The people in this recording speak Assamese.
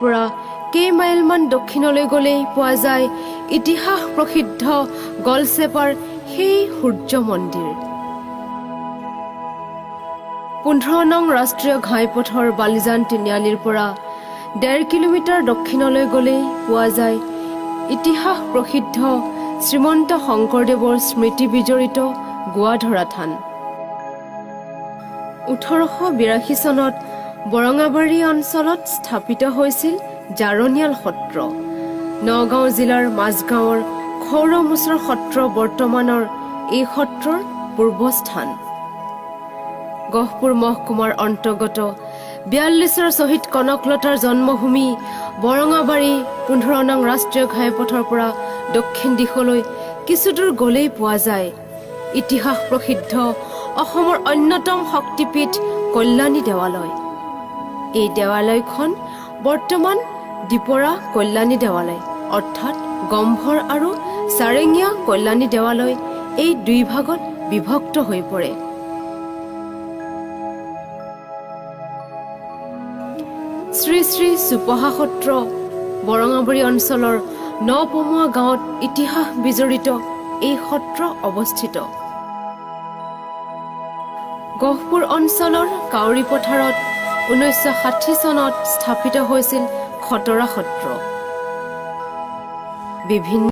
পৰা কেইমাইলমান দক্ষিণলৈ গ'লেই পোৱা যায় ইতিহাস প্ৰসিদ্ধ গলচেপাৰ সেই সূৰ্য মন্দিৰ। 15 নং ৰাষ্ট্ৰীয় ঘাইপথৰ বালিজান তিনিআলিৰ পৰা 1.5 কিলোমিটাৰ দক্ষিণলৈ গ'লেই পোৱা যায় ইতিহাস প্ৰসিদ্ধ শ্ৰীমন্ত শংকৰদেৱৰ স্মৃতি বিজড়িত গোৱাধৰা থান। 1882 চনত বৰঙাবাৰী অঞ্চলত স্থাপিত হৈছিল জাৰনিয়াল সত্ৰ। নগাঁও জিলাৰ মাজগাঁৱৰ খৌৰমোচৰ সত্ৰ বৰ্তমানৰ এই সত্ৰৰ পূৰ্বস্থান। গহপুৰ মহকুমাৰ অন্তৰ্গত 42ৰ শ্বহীদ কনকলতাৰ জন্মভূমি বৰঙাবাৰী 15 নং ৰাষ্ট্ৰীয় ঘাইপথৰ পৰা দক্ষিণ দিশলৈ কিছুদূৰ গ'লেই পোৱা যায় ইতিহাস প্ৰসিদ্ধ অসমৰ অন্যতম শক্তিপীঠ কল্যাণী দেৱালয়। এই দেৱালয়খন বৰ্তমান ডিপৰা কল্যাণী দেৱালয়, অৰ্থাৎ গম্ভৰ আৰু চাৰেঙীয়া কল্যাণী দেৱালয়, এই দুই ভাগত বিভক্ত হৈ পৰে। শ্ৰী শ্ৰী চুপহা সত্ৰ বৰঙাবাৰী অঞ্চলৰ নপমুৱা গাঁৱত ইতিহাস বিজড়িত এই সত্ৰ অৱস্থিত। গহপুৰ অঞ্চলৰ কাউৰী পথাৰত 1960 চনত স্থাপিত হৈছিল খটৰা সত্ৰ। বিভিন্ন